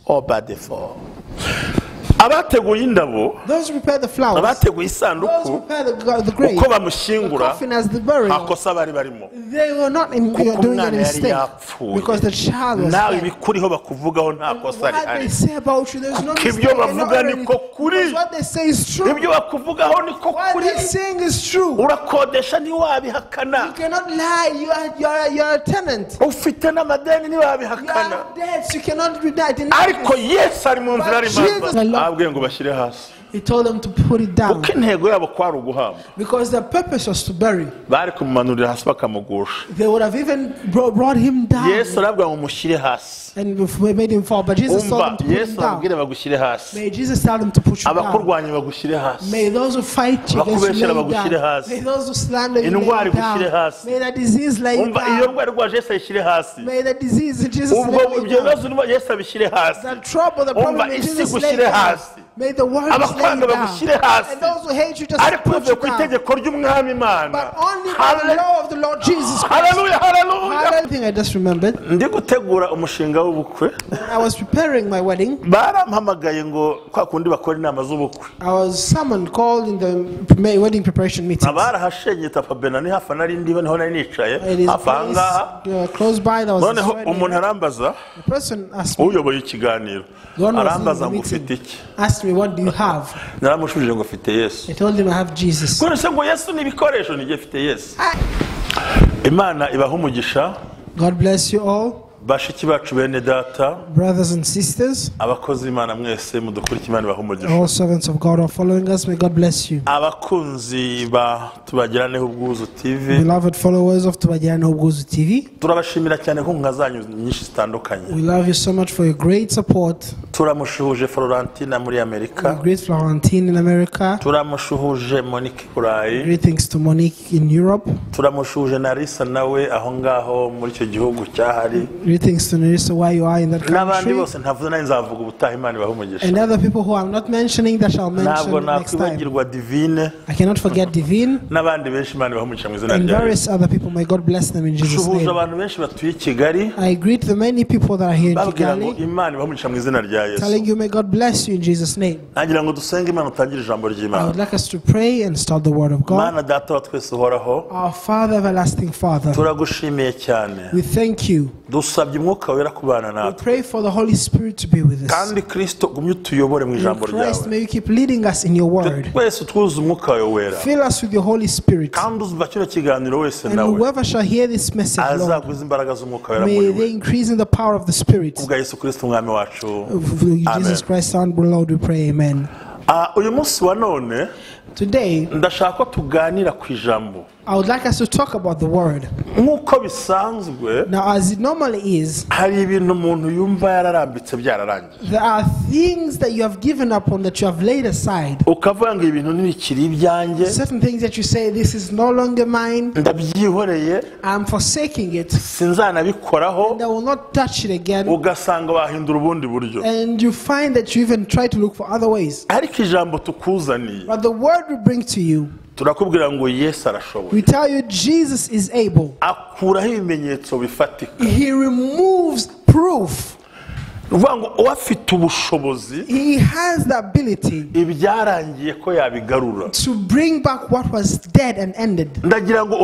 Obadefo. Abateguye indabo, Those who prepare the flowers, abateguye those isanduku, who prepare the grave, uko the bamushyingura, coffin as the nta burial, kosa bari barimo. they were not in, Kuko doing umwana any yari mistake yapfuye. because the child was Nawe dead. ibikuriho bakuvugaho nta kosa What rihari. they say about you, there's no Kuko mistake ibyo and no bavuga error in niko it. kuri. Because what they say is true. Ibyo bakuvugaho niko What kuri. they're saying is true. Urakodesha ntiwabihakana. You cannot lie. You are a tenant. Ufite n'amadeni You ntiwabihakana. have debts. You cannot deny. Ariko Yesu ari mu nzira But arimo Jesus- ava. Ababwiye ngo bashyire hasi. He told them to put it down Kuko intego yabo kwari uguhamba. because the purpose was to bury. Bari kumumanurira hasi bakamugusha. They would have even brought him down Yesu arabwira ngo mushyire hasi. and made him fall. But Jesus told Umva, them to put him Yesu down. arabwira bagushyire hasi. May Jesus tell them to put you down. Abakurwanya bagushyire hasi. May those who fight you against you Abakubeshyera lay you bagushyire down. hasi. May those who slander you lay Indwara you igushyire down. hasi. May the disease lay you Umva, iyo down. ndwara irwaje Yesu ayishyire hasi. May the disease in Jesus Ubwo lay you ibyo down. bibazo urimo Yesu abishyire hasi. The trouble, the problem Umva, in isi Jesus lay igushyire down. hasi. May the world lay Abakwanga you down. bagushyire hasi. And those who hate you just Ariko put uvuye you ku down. itegeko ry'umwami Imana. But only by the law of the Lord Jesus Christ. Haleluya, haleluya. Hallelujah. Thing I just remembered. Ndi gutegura umushinga w'ubukwe. When I was preparing my wedding, Barampamagaye ngo kwa kundi bakora inama z'ubukwe. I was summoned, called in the wedding preparation meeting. Abarahashenye Tapa Bena ni hafi nari ndiho niho nari nicaye It is a hafi aha ngaha. place close by that was Noneho destroyed. umuntu arambaza, The person asked me, uyoboye ikiganiro, the one who was in arambaza the ngo ufite meeting, iki? asked me, what do you have? Naramushubije ngo mfite Yesu. I told him I have Jesus. None se ngo Yesu ni ibikoresho, nijye mfite Yesu. Imana ibaha umugisha. God bless you all, Bashiki bacu bene data, brothers and sisters, abakozi b'Imana mwese mudukurikire, Imana ibaha umugisha. all servants of God who are following us, may God bless you. Abakunzi ba Tubagiraneho Ubwuzu TV, Beloved followers of Tubagirane Ubwuzu TV, turabashimira cyane ku nkunga zanyu nyinshi zitandukanye. we love you so much for your great support. Turamushuhuje Florentina muri Amerika, We greet Florentine in America. turamushuhuje Monique Burayi, Greetings to Monique in Europe. turamushuhuje Narisa nawe aho ngaho muri icyo gihugu cyahari, Greetings to Nerissa where you are in that n'abandi country. bose ntavuze nawe nzavuga ubutaha. Imana ibahe umugisha. And other people who I'm not mentioning that shall Ntabwo mention next time. nakwibagirwa Divine I cannot forget Divine n'abandi benshi. Imana ibahe umugisha mu izina and rya Yesu. various other people. May God bless them in Jesus' Shuhuje name. abantu benshi batuye i Kigali, I greet the many people that are here in babwira ngo Kigali, Imana ibahe umugisha mu izina rya Yesu. telling you may God bless you in Jesus' name. Nagira ngo dusenge Imana utangire ijambo I ry'Imana. would like us to pray and start the word of God. Mana data wa twese uhoraho, Our Father, everlasting Father, turagushimiye cyane. we thank you. Dusabye umwuka wera kubana We natwe. pray for the Holy Spirit to be with us. Kandi Kristo gumye utuyobore mu In ijambo Christ, ryawe. may you keep leading us in your word. Twese utwuzuze umwuka wawe wera. Fill us with your Holy Spirit. Kandi uzumva kino kiganiro wese And nawe whoever shall hear this message, Lord, azaguze imbaraga z'umwuka wera muri may we. they increase in the power of the Spirit. Kubwa Yesu Kristo umwami wacu. Jesus Christ, our Lord, we pray, amen. Uyu munsi wa none Today, ndashaka ko tuganira ku ijambo. I would like us to talk about the word. Nk'uko bisanzwe, Now, as it normally is, hari ibintu umuntu yumva yararambitse byararangiye. there are things that you have given up on, that you have laid aside. Ukavuga ngo ibintu ntibikiri ibyanjye, Certain things that you say, this is no longer mine, ndabyihoreye, I'm forsaking it, sinzanabikoraho, and I will not touch it again. ugasanga wahindura ubundi buryo. And you find that you even try to look for other ways. Ariko ijambo tukuzaniye, But the word we bring to you, turakubwira ngo Yesu arashoboye. we tell you Jesus is able. Akuraho ibimenyetso bifatika. He removes proof. Uvuga ngo uwafite ubushobozi, He has the ability ibyarangiye ko yabigarura. to bring back what was dead and ended. Ndagira ngo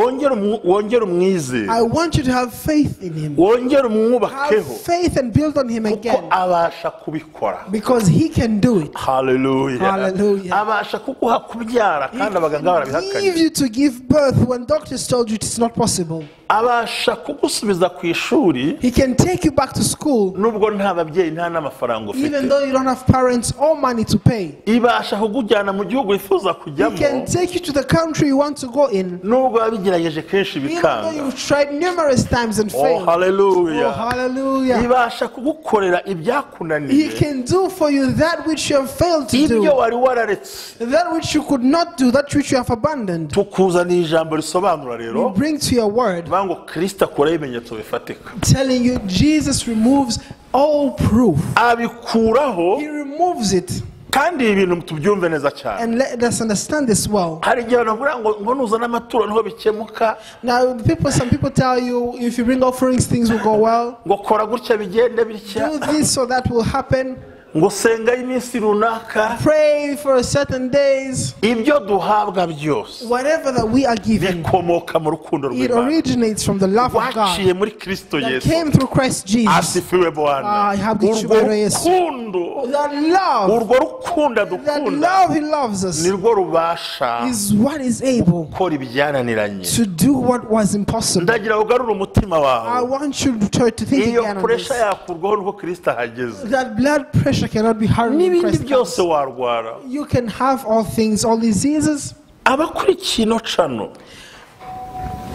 wongere umwizere, I want you to have faith in him. wongere Have umwubakeho, faith and build on him kuko again. abasha kubikora. Because he can do it. Haleluya. Hallelujah. Abasha kuguha kubyara kandi abaganga barabihakanye. Give you to give birth when doctors told you it's not possible. Abasha kugusubiza ku ishuri He can take you back to school nubwo nta babyeyi nta n'amafaranga ufite. even though you don't have parents or money to pay. Ibasha kukujyana mu gihugu wifuza He kujyamo can take you to the country you want to go in nubwo wabigerageje kenshi even though bikanga. you've tried numerous times and Oh, failed. haleluya. Oh, hallelujah. Ibasha kugukorera He ibyakunaniye, can do for you that which you have failed to ibyo do, wari wararetse. that which you could not do, that which you have abandoned. Tukuzaniye ijambo risobanura We rero, bring to your word, bivuga ngo Kristo akuraho ibimenyetso bifatika. telling you Jesus removes all proof. Abikuraho He removes it. Kandi ibi bintu tubyumve neza cyane. And let us understand this well. Hari igihe abantu bavuga ngo nuzana amaturo niho bikemuka. Now, some people tell you if you bring offerings, things will go well. Ngo kora gutya bigende bitya. Do this so that will happen. Ngo senga iminsi runaka. Pray for certain days. Ibyo duhabwa byose. Whatever that we are given, bikomoka mu rukundo it rw'Imana. originates from the love of God. Waciye muri Kristo That Yesu. came through Christ Jesus. Asifiwe Bwana. Urwo Rukundo. That love. Urwo rukundo That dukunda. love he loves us. Nirwo rubasha. Is what is able. Gukora ibyananiranye. To do what was impossible. Ndagira ugarure umutima wawe. I want you to think Iyo again on pressure this. yakurwaho nuko Kristo ahageze. That blood pressure cannot be harmed. N'ibindi byose warwara. You can have all things, all diseases. Abakurikiye ino channel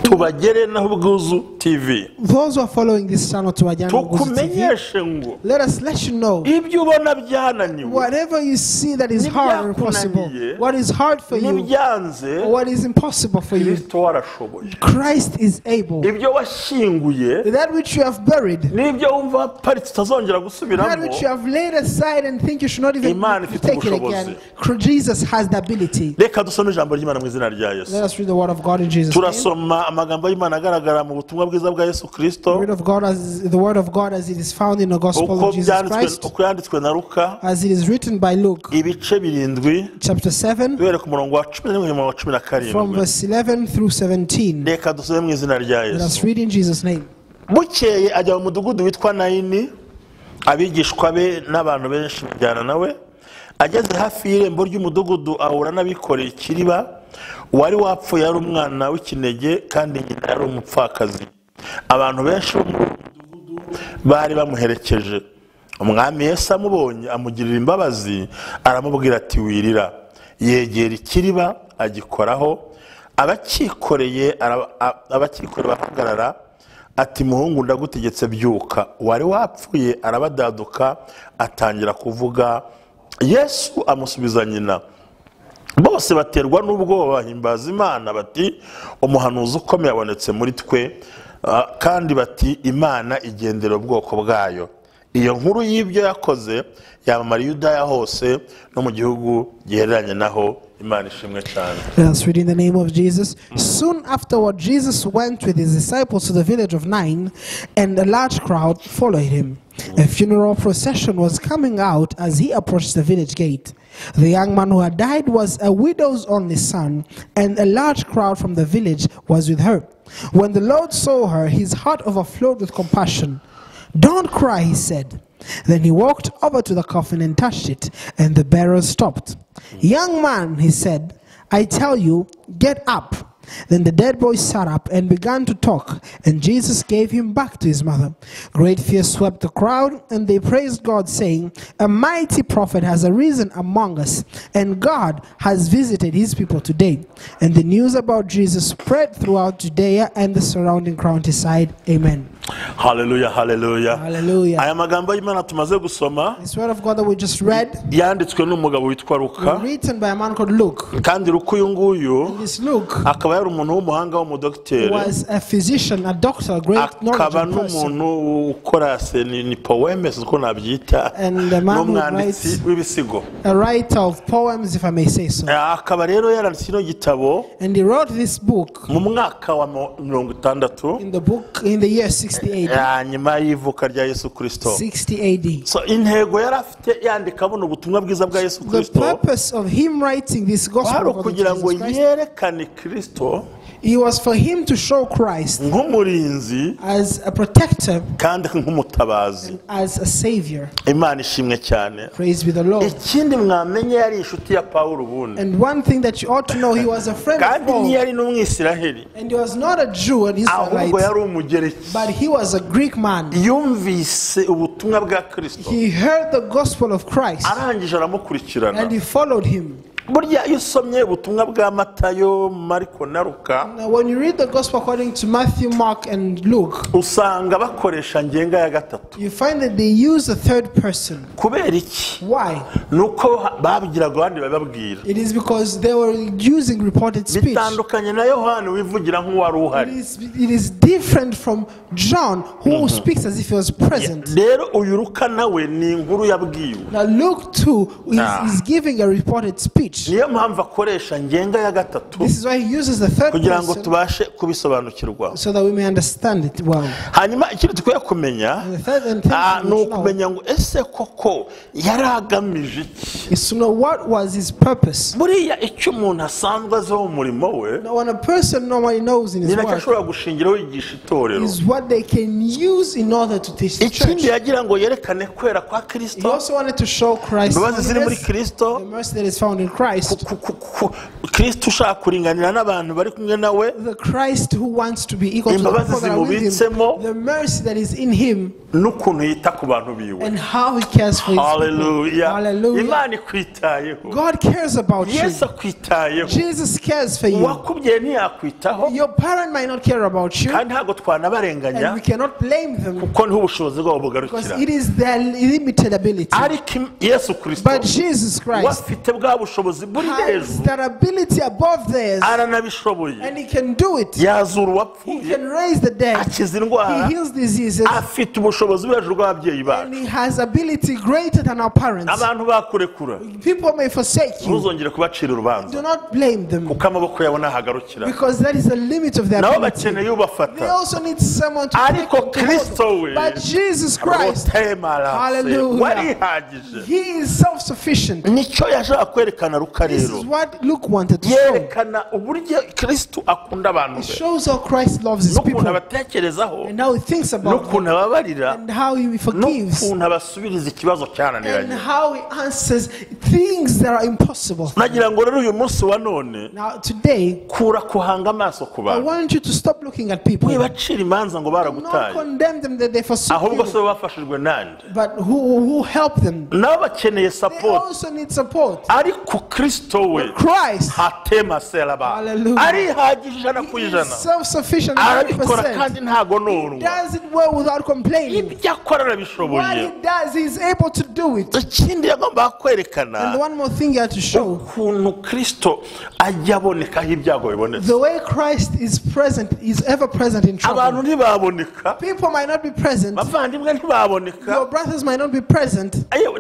tubagere naho Ubwuzu TV. Those who are following this channel to Ajyana Ubwuzu TV, tukumenyeshe ngo let us let you know ibyo ubona byananiwe, whatever you see that is hard or impossible, what is hard for you, n'ibyanze, or what is impossible for you, Kristo warashoboye. Christ is able. Ibyo washyinguye, That which you have buried, n'ibyo wumva paritse utazongera that gusubiramo, which you have laid aside and think you should not even Imana ifite take it ubushobozi. again, Jesus has the ability. Reka dusome ijambo ry'Imana mu izina rya Yesu. Let us read the word of God in Jesus' name. Turasoma amagambo y'Imana agaragara mu butumwa bwiza bwa Yesu Kristo. The word of God as it is found in the gospel of Jesus Christ, Uko yanditswe na Luka, as it is written by Luke, ibice 7, chapter 7, duhere ku murongo wa 11 umurongo wa 17. from verse 11 through 17. Reka dusome mu izina rya Let Yesu. us read in Jesus' name. Bukeye ajya mu mudugudu witwa Naini, abigishwa be n'abantu benshi bajyana nawe. Ageze hafi y'irembo ry'umudugudu ahura n'abikoreye ikiriba. Uwari wapfuye yari umwana w'ikinege kandi nyina yari umupfakazi. Abantu benshi bo muri uwo mudugudu bari bamuherekeje. Umwami Yesu amubonye amugirira imbabazi, aramubwira ati wirira. Yegera ikiriba agikoraho, abakikoreye bahagarara. Ati muhungu ndagutegetse byuka. Uwari wapfuye arabadaduka atangira kuvuga. Yesu amusubiza nyina. Bose baterwa n'ubwoba bahimbaza Imana bati umuhanuzi ukomeye abonetse muri twe, kandi bati Imana igendera ubwoko bwayo. Iyo nkuru y'ibyo yakoze yamamara i Yudaya hose no mu gihugu gihereranye naho. Imana ishimwe cyane. Let us read in the name of Jesus. Soon afterward, Jesus went with his disciples to the village of Nain, and a large crowd followed him. A funeral procession was coming out as he approached the village gate. The young man who had died was a widow's only son, and a large crowd from the village was with her. When the Lord saw her, his heart overflowed with compassion. "Don't cry," he said. Then he walked over to the coffin and touched it, and the bearers stopped. "Young man," he said, "I tell you, get up." Then the dead boy sat up and began to talk, and Jesus gave him back to his mother. Great fear swept the crowd, and they praised God, saying, "A mighty prophet has arisen among us, and God has visited his people today." And the news about Jesus spread throughout Judea and the surrounding countryside. Amen. Hallelujah, hallelujah. Hallelujah. Aya magambo y'Imana tumaze gusoma This word of God that we just read, yanditswe n'umugabo witwa Luka, written by a man called Luke. kandi Luka uyu nguyu This Luke akaba yari umuntu w'umuhanga w'umudokiteri, was a physician, a doctor, a great akaba knowledgeable person. n'umuntu ukora ni poemes uko nabyita, And the man who n'umwanditsi writes, w'ibisigo, a writer of poems, if I may say so. Akaba rero yaranditse kino gitabo And he wrote this book mu mwaka wa 60 in the book in the year 60 AD. Nyuma y'ivuka rya Yesu Kristo. 60 AD. So intego yari afite yandika buno ubutumwa bwiza bwa Yesu The Kristo purpose of him writing this gospel kwari kugira ngo yerekane Kristo, it was for him to show Christ nk'umurinzi as a protector, kandi nk'umutabazi, as a savior. Imana ishimwe cyane. Praise be the Lord. Ikindi mwamenye yari inshuti ya Pawulo ubundi. And one thing that you ought to know, he was a friend of Kandi Paul. ntiyari n'umwisiraheli. And he was not a Jew, an Ahubwo Israelite, yari umugereki. but he was a Greek man. Yumvise ubutumwa bwa Kristo. He heard the gospel of Christ. Arangije aramukurikirana. And he followed him. Burya iyo usomye ubutumwa bwa Matayo, Mariko na Luka, Now, when you read the gospel according to Matthew, Mark, and Luke, usanga bakoresha ngenga ya gatatu. you find that they use the third person. Kubera iki? Why? Nuko babwiraga abandi bababwira. It is because they were using reported speech. Bitandukanye na Yohani wivugira nk'uwari uhari. It is different from John, who speaks as if he was present. Rero uyu Luka nawe ni inkuru yabwiwe. Now Luke too is giving a reported speech. Niyo mpamvu akoresha ngenga ya gatatu. This is why he uses the third kugira ngo person, tubashe kubisobanukirwa. so that we may understand it well. Hanyuma ikindi dukwiye kumenya ni ukumenya ngo ese koko yaragamije iki? Is to know what was his purpose. Buriya icyo umuntu asanzwe aziho mu murimo we, Now, when a person normally knows in his ni nacyo work, ashobora gushingiraho yigisha itorero. is what they can use in order to teach the church. Ikindi yagira ngo yerekane kwera kwa Kristo. He also wanted to show Christ, imbabazi ziri muri Kristo, the mercy that is found in Christ. Kristo ushaka kuringanira n'abantu bari kumwe nawe, the Christ who wants to be equal to the people that are with him, the mercy that is in him, n'ukuntu yita ku bantu biwe, and how he cares for his people. Hallelujah. Imana ikwitayeho. God cares about you. Yesu akwitayeho. Jesus cares for you. Uwakubwiye ntiyakwitaho. Your parent might not care about you. Kandi ntabwo twanabarenganya. And we cannot blame them. Kuko niho ubushobozi bwabo bugarukira. Because it is their limited ability. Ariko Yesu Kristo, but Jesus Christ, wafite bwa bushobozi buri has hejuru, that ability above theirs, aranabishoboye. And he can do it. Yazura uwapfuye. He can raise the dead. Akiza indwara. He heals diseases. Afite ubushobozi buri hejuru bw'ababyeyi bacu. And he has ability greater than our parents. Abantu bakurekura. People may forsake you. Ntuzongere kubacira urubanza. Do not blame them. Kuko amaboko yabo ntahagarukira. Because that is the limit of their Nabo ability. bakeneye ubafata. They also need someone to Ariko Kristo we, but Jesus Christ, hallelujah, warihagije. He is self-sufficient. Nicyo yashaka kwerekana Luka This rero. is what Luke wanted to show. Yerekana uburyo Kristo akunda abantu It be. shows how Christ loves his N'ukuntu people. abatekerezaho. And how he thinks about them. N'ukuntu ababarira. And how he forgives. N'ukuntu abasubiriza ikibazo cyananiranye. And how he answers things that are impossible. Nagira ngo rero uyu munsi wa none, now today, kura kuhanga amaso ku bantu. I want you to stop looking at people. Wibacira imanza ngo baragutaye. Not condemn them that they forsook Ahubwo you. se bafashijwe nande? But who helped them? Nabo bakeneye support. They also need support. Ariko Kristo we, Christ, hatema selaba, arihagije 100%. Self-sufficient, Arabikora kandi ntago norwa. He does it well without complaining. Ibyo akora arabishoboye. What he does, he is able to do it. Ikindi yagombaga kwerekana, and one more thing he had to show, ukuntu Kristo ajya aboneka aho ibyago bibonetse. The way Christ is present, is ever present in trouble. Abantu ntibaboneka. People might not be present. Bavandimwe ntibaboneka. Your brothers might not be present.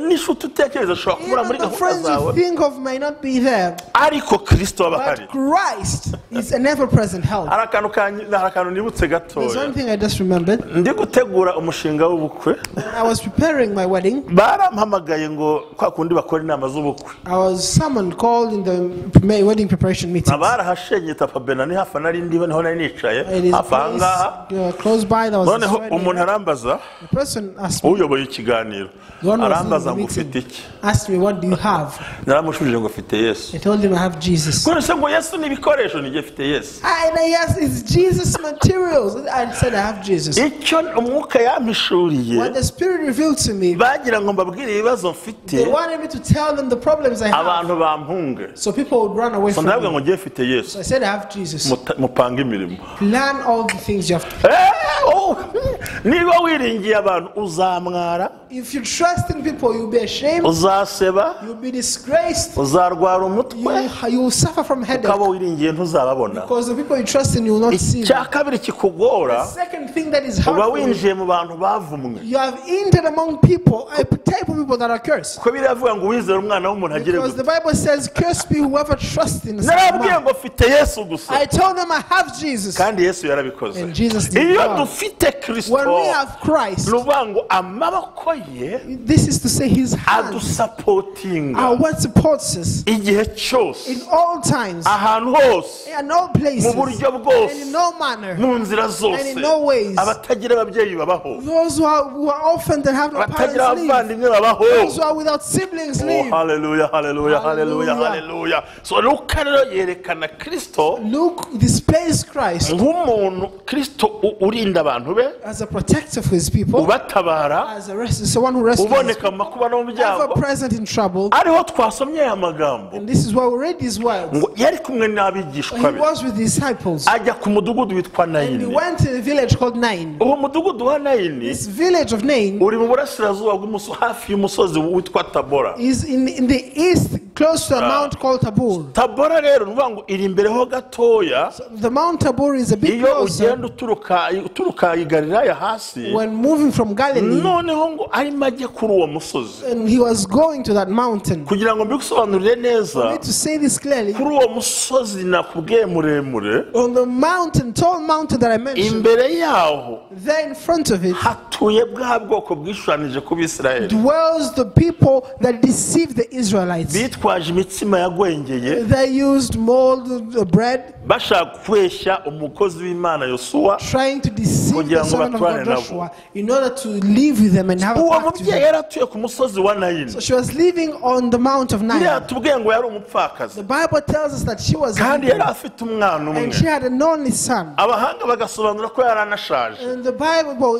N'inshuti utekereza ushobora kubura muri Even the gahunda friends you zawe. think of might not be there. Ariko Kristo aba ahari. But Christ is an ever-present help. Hari akantu nibutse gatoya. There's one thing I just remembered. Ndi gutegura umushinga w'ubukwe. When I was preparing my wedding, barampamagaye ngo kwa kundi bakora inama z'ubukwe. I was summoned, called in the wedding preparation meeting. Abarahashenye Tapa Bena ni hafi nari ndi niho nari nicaye hafi ahangaha. Close by there was Noneho umuntu arambaza, the person asked me, uyoboye ikiganiro arambaza ngo ufite iki? Asked me, what do you have? Naramushubije ngo mfite Yesu. I told him I have Jesus. None se ngo Yesu ni ibikoresho, nijye mfite Yesu. And I asked, it's Jesus materials. I said I have Jesus. Icyo umwuka yampishuriye, what the Spirit revealed to me, bagira ngo mbabwire ibibazo mfite, they wanted me to tell them the problems I have. Abantu bampunge. So people would run away So from me. ndavuga ngo ngiye mfite Yesu. So I said I have Jesus. Mupange imirimo. Plan all the things you have to. Niba wiringiye abantu uzamwara. If you trust in people, you'll be ashamed. Uzaseba. You'll be disgraced. Uzarwara umutwe. You will suffer from headache. Ukaba wiringiye ntuzababona. Because the people you trust in, you will not see. Icya kabiri kikugora. The second thing that is hard. Uba winjiye mu bantu bavumwe. You have entered among people, a type of people that are cursed. Kuko biravuga ngo uwizera umwana w'umuntu agire Because the Bible says, "Cursed be whoever trusts in the Son of Narabwiye Man." ngo mfite Yesu gusa. I told them I have Jesus. Kandi Yesu yarabikoze. And Jesus did. Iyo dufite Kristo, When we have Christ, nuvuga ngo amaboko ye, this is to say his hands adusapotinga are what supports us igihe cyose, in all times, ahantu hose, in all places, mu buryo bwose, and in no manner, mu nzira zose, and in no ways. Abatagira ababyeyi babaho, those who are orphaned and have no parents abatagira live, abavandimwe babaho, those who are without siblings live. Oh, hallelujah, hallelujah, hallelujah, hallelujah. So Luka rero yerekana Kristo. Luke displays Christ nk'umuntu Kristo urinda abantu be, as a protector for his people, ubatabara, as a is the one who rescues, Uboneka mu makuba no mu ever byago. Present in trouble. Ariho twasomye aya magambo. And this is where we read these words. Ngo yari kumwe n'abigishwa He be. Was with his disciples. Ajya ku mudugudu witwa And he Nayini. went to a village called Nain. Uwo mudugudu wa Nayini This village of Nain uri mu burasirazuba bw'umusozi hafi y'umusozi witwa Tabora. Is in the east, close to a mount called Tabor. Tabora rero ni ukuvuga ngo iri imbere ho gatoya. The Mount Tabor is a bit Iyo closer ugenda uturuka uturuka i Galilaya hasi. When moving from Galilee. Noneho ngo arimo ajya kuri uwo musozi. And he was going to that mountain. Kugira ngo mbigusobanurire neza. For me to say this clearly, Kuri uwo musozi nakubwiye muremure. On the mountain, tall mountain that I mentioned, Imbere yaho there in front of it hatuye bwa bwoko bwishushanije ku Bisirayeli. Dwells the people that deceived the Israelites. Bitwaje imitsima yagwengeye. They used molded bread, Bashaka kubeshya umukozi w'Imana Yosuwa. Trying to deceive Kugira the ngo servant of God batwarane nabo. Joshua in order to live with them and have a Uwo pact with mubyeyi them. yari atuye ku musozi wa Nayini. So she was living on the Mount of Biriya Nain. tubwiye ngo yari umupfakazi. The Bible tells us that she was a Kandi yari widow, afite umwana umwe. And she had an only son. Abahanga bagasobanura ko yari anashaje. And the Bible, well,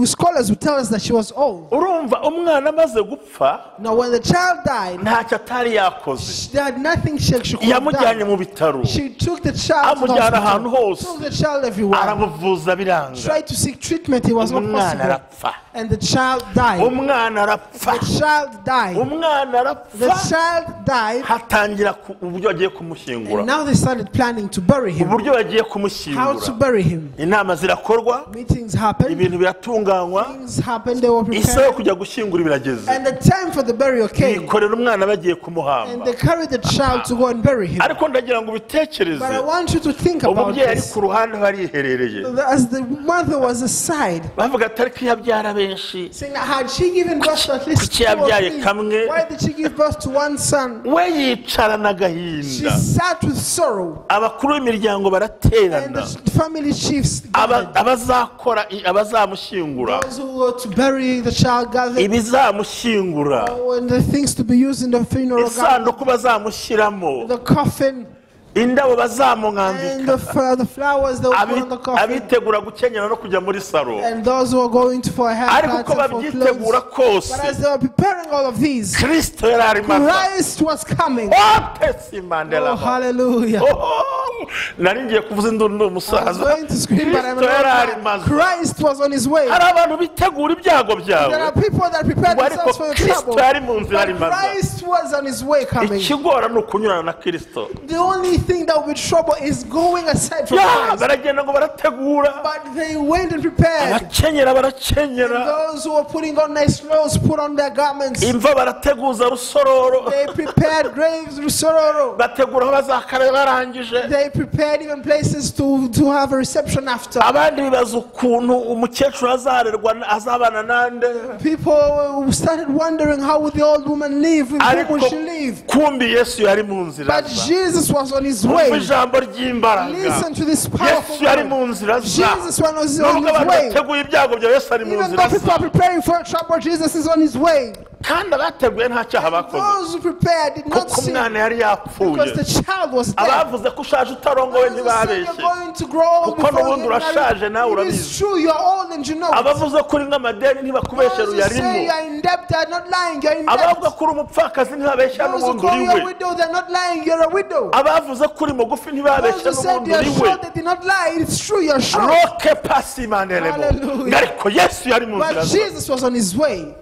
the scholars would tell us that she was old. Urumva umwana amaze gupfa. Now, when the child died, Ntacyo atari yakoze. She had nothing she could have Yamujyanye done. mu bitaro. She took the child to the Amujyana ahantu hospital, hose. Took the child everywhere, Aramuvuza biranga. Tried to seek treatment, it was not Umwana possible. arapfa. And the child died. Umwana arapfa. The child died. Umwana The arapfa. child died. Hatangira ku- uburyo bagiye kumushyingura. And now they started planning to bury him. Uburyo bagiye How to kumushyingura. Bury him. Inama zirakorwa. Meetings happened. Ibintu biratunganywa. Things happened. They were Isaha yo prepared. kujya gushyingura birageze. And the time for the burial came. Bikorera umwana bagiye And kumuhamba. they carried the child to go and bury him. Ariko ndagira ngo ubitekereze. But I want you to think about Umubyeyi ari this. ku ruhande aho ariherereye. As the mother was aside, Bavuga ati ariko iyo abyara benshi. Saying that had she given birth to at least Kuki two or yabyaye three, kamwe? why did she give birth to one son? We yicarana She agahinda. Sat with sorrow. Abakuru b'imiryango And baraterana. the family chiefs Aba- gathered. abazakora abazamushyingura. Those who were to bury the child gathered. Ibizamushyingura. And the things to be used in the funeral gathered. Isanduku bazamushyiramo. The coffin Indabo and bazamumwambika. the flowers that were put on the coffin. Abitegura gukenyera no kujya muri salo. And those who were going to for Ariko haircuts uko and for babyitegura clothes. kose. But as they were preparing all of these, Kristo yari arimo aza. Christ was coming. Otesi Mandela. Oh, hallelujah. Oh, nari ngiye kuvuza induru ndi I was umusaza. going to scream, but I'm Kristo yari not. arimo aza. Christ was on his way. Hari abantu bitegura ibyago There byawe. are people that prepared Ngo ariko themselves for your Kristo trouble. yari mu nzira But arimo aza. Christ was on his way coming. Ikigora ni ukunyurana na Kristo. The only thing that will be trouble is going aside from Ya, Christ. baragenda ngo barategura. But they went and prepared. Abakenyera And barakenyera. those who were putting on nice clothes put on their garments. Imva barateguza Rusororo. They prepared graves, Rusororo. Bategura aho bazakaraba barangije. They prepared even places to have a reception after. Abandi bibaza ukuntu umukecuru azarerwa azabana nande. People started wondering, how would the old woman live? With whom Ariko would she live? kumbi Yesu yari mu nzira But aza. Jesus was on his Umva way. ijambo ry'imbaraga. Listen to this powerful Yesu yari word. mu nzira aza. Jesus was on Nubwo his abantu way. bateguye ibyago bya Yesu ari mu Even nzira though people aza. are preparing for trouble, Jesus is on his way. Kandi abateguye nta cyaha bakoze. Those who prepared did not Kuko sin umwana yari yapfuye. because the child was dead. Abavuze ko ushaje utarongowe Those who said you're ntibabeshye. going to grow old Kuko before you n'ubundi get urashaje married. nawe It urabizi. is true, you're old and you know it. Abavuze ko uri nk'amadeni ntibakubeshyera Those who say uyarimo. you are in debt, they are not lying, you're in debt. Abavuga ko uri umupfakazi ntibabeshya Those who n'ubundi call uri you we. a widow, they're not lying, you're a widow. Abavuze ko uri mugufi ntibabeshya Those who said n'ubundi you're uri we. short, they did not lie. It's true, you're short. Roke pasi mandelebo. Hallelujah. Ariko Yesu yari mu nzira But aza. Jesus was on his way.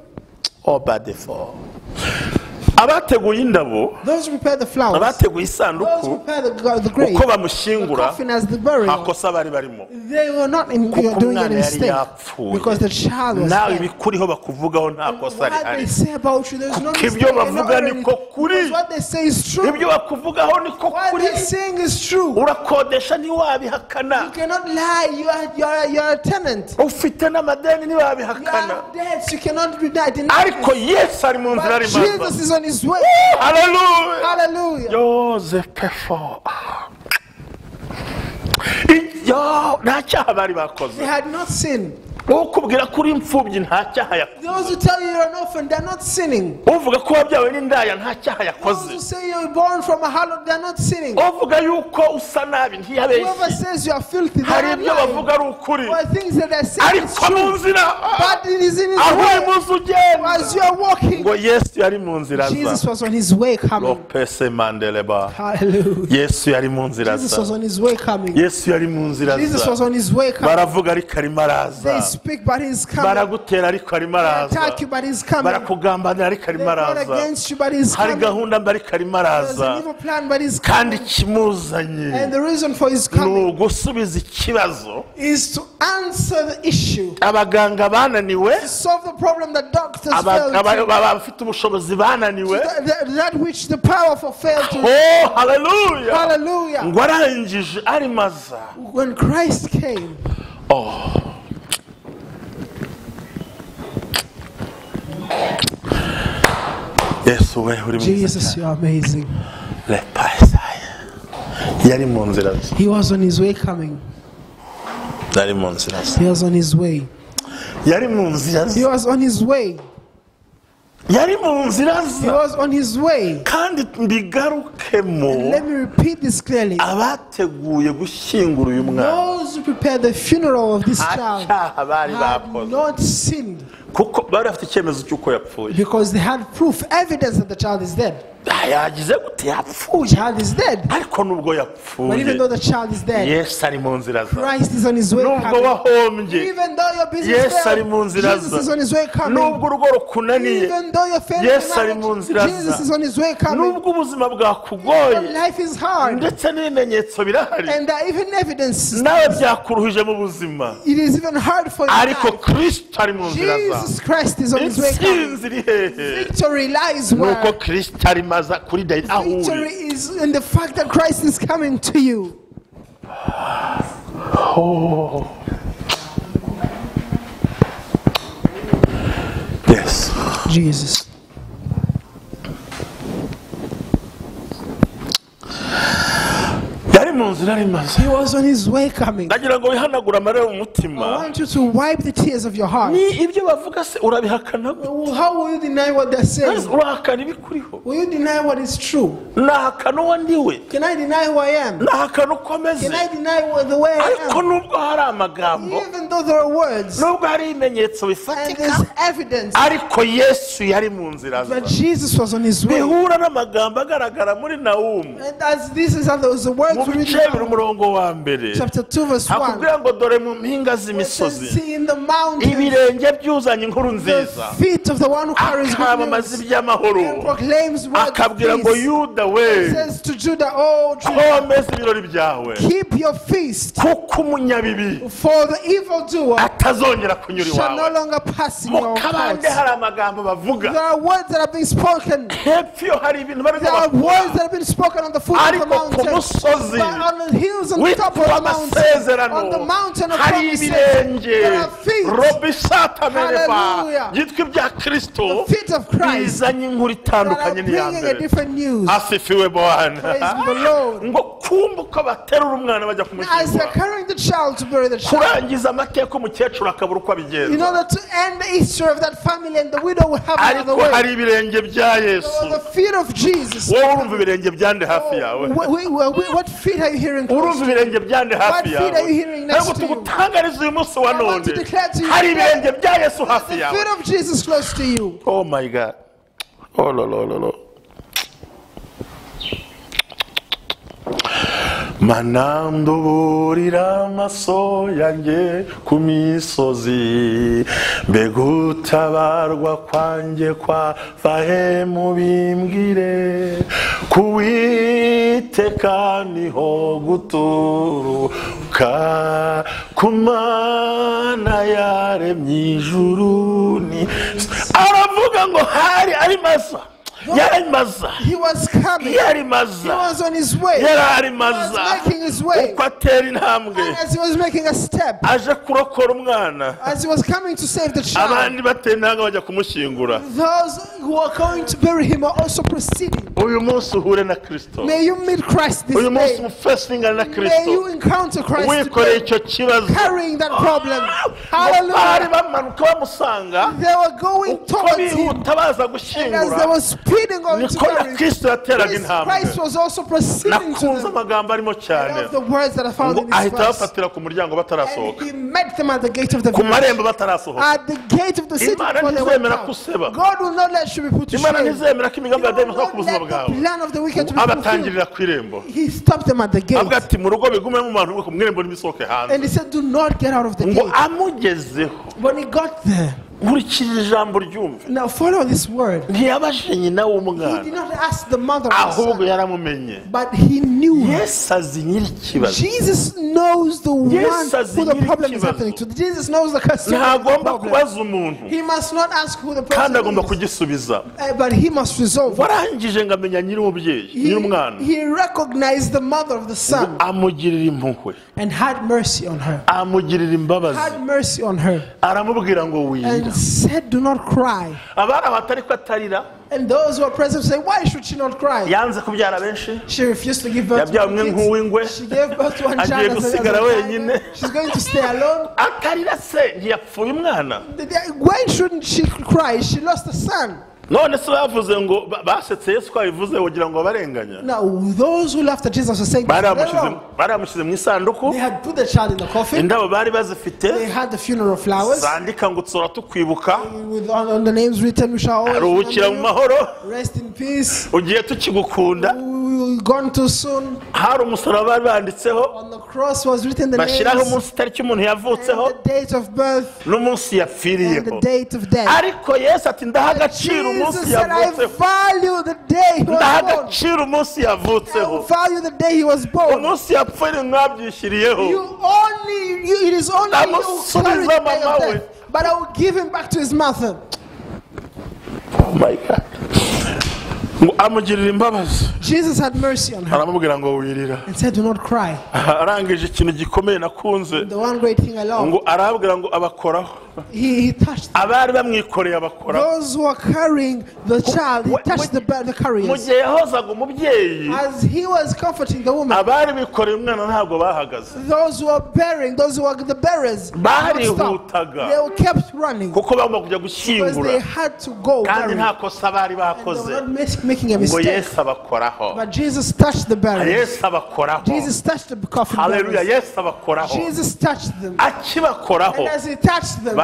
Obadefo abateguye indabo. Those who prepared the flowers, Abateguye those isanduku who prepared the grave, uko the bamushyingura coffin as the nta burial, kosa bari barimo. They were not in, Kuko doing umwana any yari mistake yapfuye. because the child was Nawe dead. ibikuriho bakuvugaho nta kosa What rihari. they say about you, there's no Kuko mistake ibyo and no bavuga error in niko it. kuri. Because what they say is true. Ibyo bakuvugaho niko What kuri. they're saying is true. Urakodesha ntiwabihakana. You cannot lie. You are a tenant. Ufite n'amadeni You ntiwabihakana. have debts. You cannot deny. Ariko Yesu ari mu nzira But arimo aza. Jesus is on his way. Haleluya. Hallelujah. Yozefu Iyo nta cyaha bari bakoze. They had not sinned. Ukubwira ko uri imfubyi nta cyaha yakoze. Those who tell you you're an orphan, they're not sinning. Uvuga ko wabyawe n'indaya nta cyaha yakoze. Those who say you're born from a harlot, they're not sinning. Uvuga yuko usa nabi ntiyabeshye. Whoever says you are filthy, they're Hari not ibyo lying. bavuga ari ukuri. Well, things that they're saying is Ariko mu true. nzira, But it is in his aho way. uri ugenda. As you are walking, Ngo Yesu yari mu nzira za. Jesus was on his way coming. Lopese Mandeleba. Hallelujah. Yesu yari mu nzira Jesus za. was on his way coming. Yesu yari mu nzira Jesus za. was on his way coming. Baravuga ariko arimo araza. They speak, but he's coming. Baragutera ariko arimo They araza. attack you, but he's coming. Barakugambanira ariko They arimo plot araza. against you, but he's Hari coming. gahunda mbi ariko arimo There's araza. an evil plan, but he's Kandi coming. ikimuzanye And the reason for his ni coming ugusubiza ikibazo is to answer the issue, abaganga bananiwe, to solve the problem that doctors failed to, abafite ubushobozi bananiwe. that which the powerful failed to. Oh, hallelujah. Hallelujah. Ngo arangije arimaza. When Christ came, Oh. Yesu we uri mwiza. Jesus, you are amazing. Lepasaya. Yari mu nzira ze. He was on his way coming. Yari mu nzira ze. He was on his way. Yari mu nzira He ze. was on his way. Yari mu nzira He ze. was on his way. Kandi mbigarukemo, Let me repeat this clearly. abateguye gushyingura uyu mwana Those who prepared the funeral of this nta child cyaha bari had bakoze, not sinned kuko bari bafite icyemezo cy'uko yapfuye. because they had proof, evidence that the child is dead. Yagize gute yapfuye? The child is dead. Ariko nubwo But even yapfuye, though the child is dead, Yesu ari mu nzira ze. Christ is on his way Nubwo coming. wahombye, Even though your business Yesu ari mu failed, nzira Jesus ze. is on his way coming. Nubwo urugo rukunaniye, Even though you're failing Yesu ari mu in nzira marriage, Jesus ze. is on his way coming. Nubwo ubuzima bwakugoye, Even life is hard, ndetse n'ibimenyetso birahari, and there are even evidence. nawe byakuruhije mu buzima, It is even hard for you. ariko Kristo ari mu nzira zawe. Jesus Christ is on his way coming. Intsinzi iri hehe? Victory lies Nuko where Kristo arimo aza kuri Dawidi aho uri. victory is in the fact that Christ is coming to you. Oh. Yes. Jesus. Yari mu nzira arimo aza. He was on his way coming. Ndagira ngo wihanagure amarira mu I mutima. want you to wipe the tears of your heart. Ni ibyo bavuga se urabihakana gute? How will you deny what they're saying? Urahakana ibikuriho? Will you deny what is true? Nahakana uwo ndiwe. Can I deny who I am? Nahakana uko ameze. Can I deny the way I Ariko am? nubwo hari amagambo, Even though there are words nubwo hari ibimenyetso and bifatika, there's evidence ariko Yesu yari mu nzira that ze. Jesus was on his way. Bihura n'amagambo agaragara muri Nahumu. And as this is those words Mu we read bice bibiri in umurongo wa mbere, chapter 2 verse 1. hakubwira ngo dore mu mpinga It says, z'imisozi see in the mountains ibirenge byuzanye inkuru the nziza, feet of the one who carries good akamamaza news iby'amahoro, and proclaims words of akabwira ngo peace. Yuda we, It says to Judah, oh Judah, komeza ibirori byawe, keep your feast, kuko umunyabibi for the evildoer atazongera kunyura shall no iwawe. longer pass in Mu your kabande courts. hari amagambo bavuga, There are words that have been spoken. hepfo iyo hari ibintu barimo There are bavuga, words that have been spoken on the foot of the ariko ku mountain. musozi But on the hills on the top of witwa the mountain, amasezerano on the mountain of hari promises, ibirenge there are feet, robisatameneba Hallelujah. byitwa ibya Kristo the feet of Christ bizanye inkuru that are itandukanye n'iya bringing a mbere. different news. Asifiwe Bwana. Praise be the Lord. Ngo kumva uko baterura umwana bajya As kumushyingura, they're carrying the child to bury the child, kurangiza amateka umukecuru akabura uko in abigenza, order to end the history of that family, and the widow will have another ariko way. hari ibirenge bya Yesu. So the feet of Jesus. Wowe urumva ibirenge byande hafi yawe? What feet are you hearing? Urumva ibirenge byande hafi What feet yawe? are you hearing next Ntabwo to you? tugutangariza uyu munsi wa I want to none, declare to you hari today, ibirenge bya Yesu hafi the yawe. feet of Jesus close to you. Oh my God. Oh lo lo lo lo. Mananduburira amaso yanjye ku misozi, mbega utabarwa kwanjye kwava he mubimbwire, kuwiteka niho guturuka, ku Mana yaremye ijuru ni. Aravuga ngo hari ari masa Yarimaza. He was coming. Yarimaza. He was on his way. Yararimaza. He was making his way. Uko atera intambwe. And as he was making a step. Aje kurokora umwana. As he was coming to save the child. Abandi batera intambwe bajya kumushyingura. Those who are going to bury him are also proceeding. Uyu munsi uhure na Kristo. May you meet Christ this Uyu munsi day. umufesingane na May Kristo. you encounter Christ Wikoreye today, icyo kibazo. carrying that problem. Bari Hallelujah. bamanuka bamusanga. They were going Uko towards him. bihuta baza And as they gushyingura. were speeding on to Niko na bury Kristo yateraga intambwe. Christ was also proceeding to Nakunze them. amagambo arimo I cyane. love the words that I found Ngo in this ahita verse. abafatira ku muryango And batarasohoka. he met them at the gate of the Ku village. marembo batarasohoka. At the gate of the city Imana before they went ntizemera out. ko useba. God will not let you be put to Imana shame. ntizemera ko He imigambi ya will dayimoni not ku buzima let the bwawe. plan of the wicked to be fulfilled. Abatangirira ku irembo. He stopped them at the Avuga gate. ati mu rugo bigume mu bantu ku irembo ntibisohoke hanze. And he said, do not get out of the Ngo gate. amugezeho. When he got there, Nkurikije ijambo ryumve. now follow this word. Ntiyabajije nyina He w'umwana. did not ask the mother of the Ahubwo son, yaramumenye. but he knew her. Yesu azi nyir'ikibazo. Jesus knows the one Yesu azi who the problem is nyir'ikibazo. happening to. Jesus knows the customer of the Ntagomba problem. kubaza umuntu. He must not ask who the Kandi person agomba is, kugisubiza. but he must resolve it. Warangije ngo amenya nyir'umubyeyi, nyir'umwana. He recognized the mother of the son Amugirira impuhwe. and had mercy on her. Amugirira imbabazi. Had mercy on her Aramubwira ngo wirira. and said, do not cry. Abari abatari ko atarira. And those who are present say, why should she not cry? Yanze kubyara benshi. She refused to give birth to Yabyaye umwe kids. nk'uw'ingwe. She gave birth to one Agiye child as a gusigara tiger. wenyine. She's going to stay alone. Atarira se ntiyapfuye umwana. Why shouldn't she cry? She lost a son. None se bavuze ngo basetse Yesu ko abivuze wogira ngo barenganya. Now, those who laughed at Jesus were saying, Baramushyize mu isanduku. They had put the child in the coffin. Indabo bari bazifite. They had the funeral flowers. Zandika ngo tsora tukwibuka. With on the names written, we shall always Aruhukira mu mahoro. Rest in peace. Ugiye tukigukunda. We gone too soon. Hari umusaraba bari banditseho. On the cross was written the names. Bashyiraho umunsi itariki umuntu yavutseho. And the date of birth. N'umunsi yapfiriyeho. And the date of death. Ariko Yesu ati ndaha agaciro Jesus said, I value the day he was born. I value the day he was born. It is only you who carry the day of death, but I will give him back to his mother. Oh my God. Jesus had mercy on her and said, do not cry. The one great thing I love, he touched them. Those who are carrying the child, he touched the carriers. As he was comforting the woman, those who are bearing, those who are the bearers, they kept running because they had to go. And they were not making a mistake. But Jesus touched the bearers. Jesus touched the coffin bearers. Jesus touched them. And as he touched them, they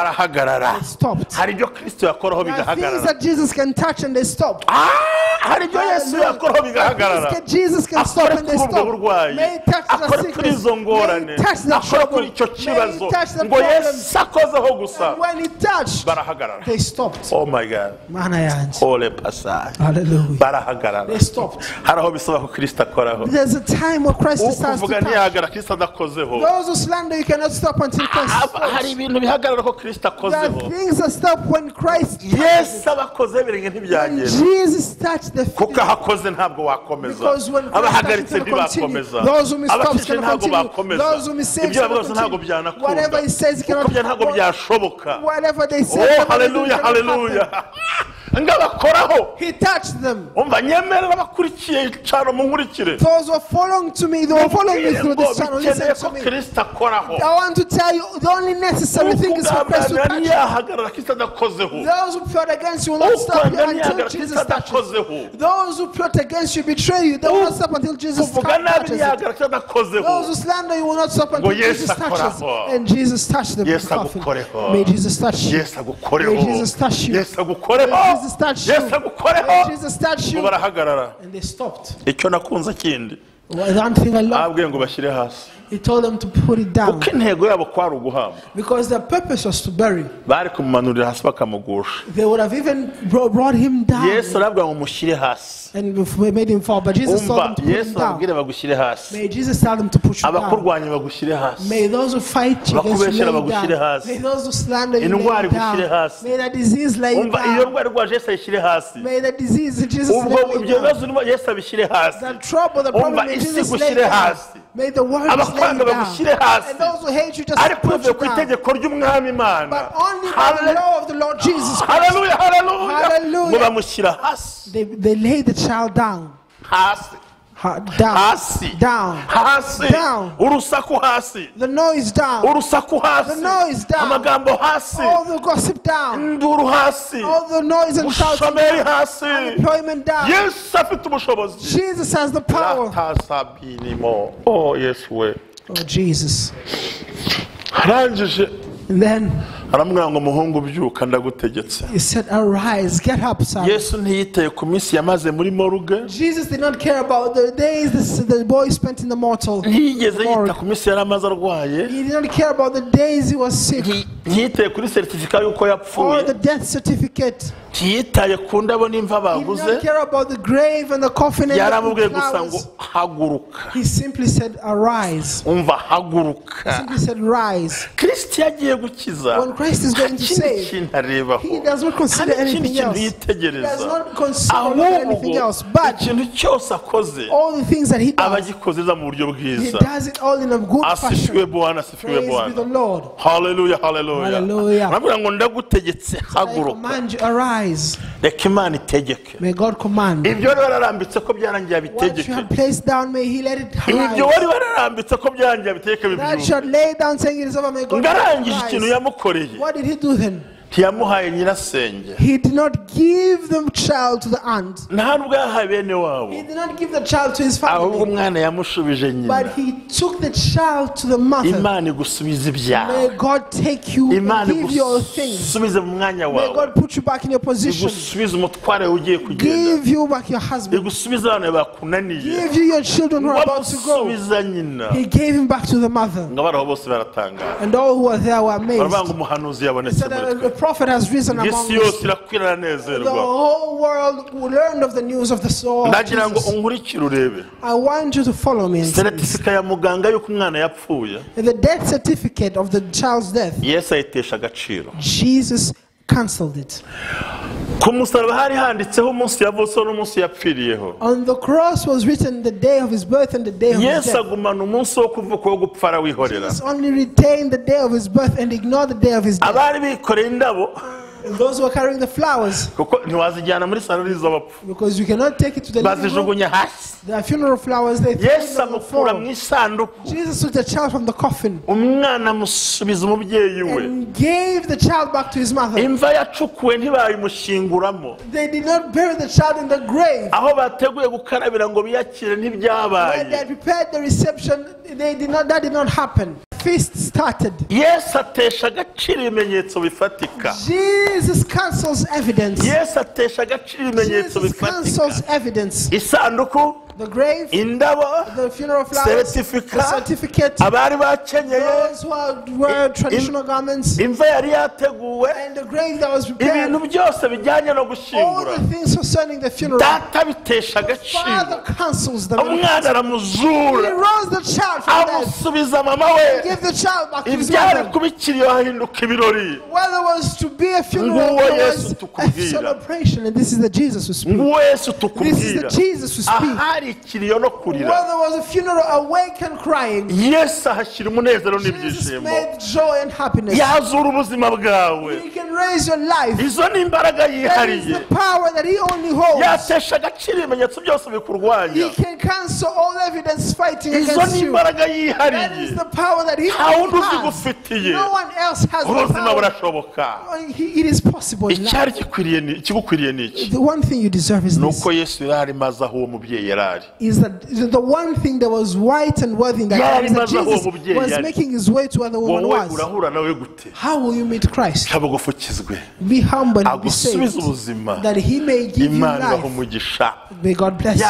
stopped. There are things that Jesus can touch and they stop. Things that Jesus can stop and they stop. May he touch the sickness. May he touch the trouble. May he touch the problems. And when he touched, they stopped. Oh my God. Hallelujah. They stopped. There's a time where Christ starts to touch. Those who slander, you cannot stop until Christ stops. There are things that stop when Christ touches. When Jesus touched the feet. Because when Christ touched, cannot continue. Those whom he stops cannot continue. Those whom he saves cannot continue. Whatever he says cannot. Whatever they say. Oh, hallelujah, hallelujah. He touched them. Those who are following to me, they were following me through this channel. Listen to me. I want to tell you, the only necessary thing is for Christ to touch you. Those who plot against you will not stop you until Jesus touches. Those who plot against you, betray you, they will not stop until Jesus touches it. Those who slander you will not stop until Jesus touches. And Jesus touched them. May Jesus touch you. May Jesus touch you. May Jesus touch you. May Jesus touch you. And they stopped. Icyo nakunze kindi. One thing I love. Abwiye ngo bashyire hasi. He told them to put it down. Kuko intego yabo kwari uguhamba. Because their purpose was to bury. Bari kumumanurira hasi bakamugusha. They would have even brought him down. Yesu arabwira ngo mushyire hasi. And made him fall. But Jesus told them to put him down. May Jesus tell them to put you down. May those who fight you against you lay you down. May those who slander you lay you down. May that disease lay you down. May the disease in Jesus lay you down. The trouble, the problem, may Jesus lay you down. May the world lay you down. And those who hate you just put you down. But only by the law of the Lord Jesus Christ. Hallelujah, hallelujah. Hallelujah. They lay the child down. Down, down, down. The noise down, the noise down, all the gossip down, all the noise and shouting down, unemployment down. Jesus has the power. Oh, yes, oh, Jesus. And then he said, arise, get up, son. Jesus did not care about the days the boy spent in the mortal. He did not care about the days he was sick. Or the death certificate. He did not care about the grave and the coffin and the flowers. He simply said, arise. He simply said, rise. When Christ is going to save, he does not consider anything else. He does not consider anything else. But all the things that he does, he does it all in a good fashion. Praise be the Lord. Hallelujah, hallelujah. Hallelujah. I command you, arise. May God command. What you have placed down, may He let it rise. That shall lay down saying it is over, may God let it rise. What did he do then? He did not give the child to the aunt. He did not give the child to his family. But he took the child to the mother. May God take you and give your things. May God put you back in your position. Give you back your husband. Give you your children who are about to go. He gave him back to the mother. And all who were there were amazed. Said that the prophet has risen among us. The whole world learned of the news of the soul of Jesus. I want you to follow me. The death certificate of the child's death, Jesus cancelled it. On the cross was written the day of his birth and the day of his death. Jesus only retained the day of his birth and ignored the day of his death. Those who are carrying the flowers, because you cannot take it to the living room. There are funeral flowers. They threw them on the floor. Jesus took the child from the coffin and gave the child back to his mother. They did not bury the child in the grave. When they prepared the reception, that did not happen. Feast started. Jesus cancels evidence. Jesus cancels evidence. The grave, the funeral flowers, the certificate, those who wear traditional garments, and the grave that was prepared, all the things concerning the funeral, the father cancels them. He rose the child from death. He gave the child back to his mother. Whether it was to be a funeral, there was a celebration, and this is the Jesus who speaks. This is the Jesus who speaks. Where there was a funeral, awake and crying, Jesus made joy and happiness. He can raise your life. That is the power that he only holds. He can cancel all evidence fighting against you. That is the power that he only has. No one else has the power. It is possible. The one thing you deserve is this. Is that the one thing that was white and worthy in that time is that Jesus was making his way to where the woman was. How will you meet Christ? Be humble and be saved, that he may give you life. May God bless you.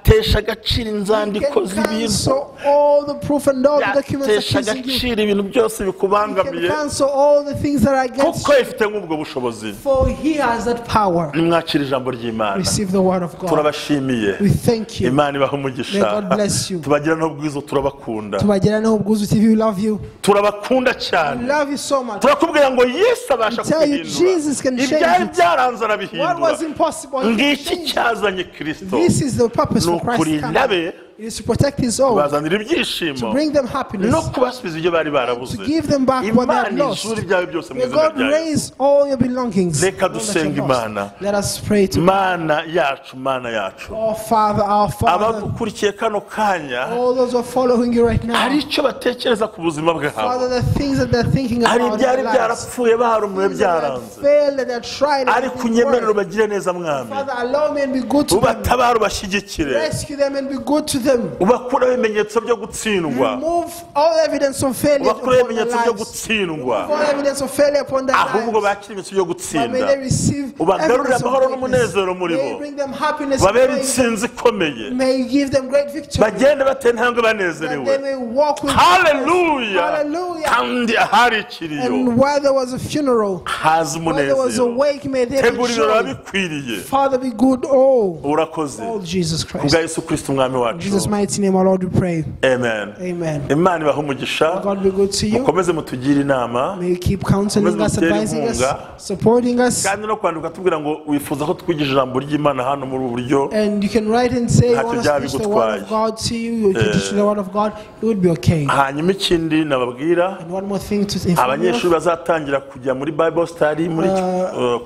Yatesha agaciro He inzandiko can z'ibintu, cancel all the proof and all the documents yatesha accusing you. agaciro ibintu byose He can bikubangamiye, cancel all the things that are against kuko you. ifite nk'ubwo bushobozi. For he has that power. Nimwakira ijambo ry'Imana. Receive the word of God. Turabashimiye. We thank you. Imana ibahe umugisha. May God bless you. Tubagira n'ubwizo, turabakunda. Tubagirane Ubwuzu TV, we love you. Turabakunda We cyane. love you so much. Turakubwira ngo Yesu abasha We tell you, kubihindura. Jesus can change Ibyari it. byaranze What arabihindura. was impossible, he can Ngiki change it. cyazanye Kristo This is the purpose ni for Christ ukurinda coming. abe, It is to protect his own, kubazanira ibyishimo, bring them happiness, no kubasubiza ibyo bari barabuze. to give them back what they have Imana lost. izura ibyawe byose mu May izina God rya Yesu. raise all your belongings. Reka all that you dusenge have lost. Imana. Let us pray to Mana yacu, Mana yacu, Oh Father, our Father, abadukurikiye kano kanya, all those who are following you right now, hari icyo batekereza ku buzima bwabo, Father, the things that they're thinking hari about in their ibyari lives, byarapfuye barumuye things that have byaranze, failed, that they're tried, and ariko didn't unyemerere work. ubagire neza mwami. Father, allow me and be good to them. Ubatabare, ubashyigikire, Rescue them and be good to them. ubakureho ibimenyetso byo gutsindwa, Remove all evidence of failure ubakureho upon their ibimenyetso byo lives. gutsindwa, Remove all evidence of failure upon their ahubwo lives. bakire ibimenyetso byo But may gutsinda, they receive ubagarurire evidence of amahoro greatness. n'umunezero muri May bo, you bring them happiness and babere joy. intsinzi ikomeye, May you give them great victory. bagende batera intambwe That banezerewe. they may walk with Haleluya. Hallelujah. Kandi ahari ikiriyo And where there was a funeral, haza where there was a umunezero. wake, may there be Tegura ibirori joy. bikwiriye. Father, be good all. Urakoze All Jesus ku Christ. bwa Yesu Kristo umwami In wacu. Jesus' mighty name, our Lord, we pray. Amen. Amen. Imana ibahe umugisha. God be good to you. Mukomeze mutugire inama, May you keep counseling Mukomeze us, mutere advising us, inkunga. supporting us. Kandi no kwandika tubwira ngo wifuza ko twigisha ijambo ry'Imana hano muri ubu buryo. And you can write and say you Ntacyo want us byaba to teach the word bigutwaye. of God to you, you can teach the word of God, it would be okay. Hanyuma ikindi nababwira, And one more thing to inform you abanyeshuri of, bazatangira kujya muri Bible study, muri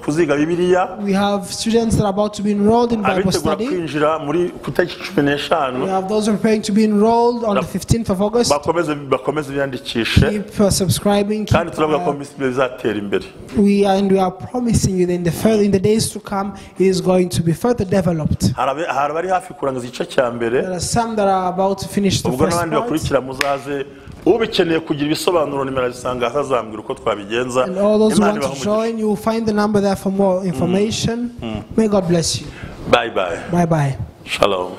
kuziga Bibiliya, we have students that are about to be enrolled in Bible abitegura study. kwinjira muri ku itariki cumi We n'eshanu, have those preparing to be enrolled on the 15th of August. bakomeze biyandikishe. Keep subscribing. Kandi Keep, turavuga ko mu minsi bizatera imbere. we are promising you that in the days to come, it is going to be further developed. Hari abari hafi kurangiza igice cya mbere. There are some that are about to finish the Ubwo first n'abandi part. bakurikira muzaze, ubikeneye kugira ibisobanuro nimero zisanga azazambwira uko twabigenza. And all those who Imana want to ibahe umugisha. join, you will find the number there for more information. May God bless you. Bye bye. Bye bye. Shalom.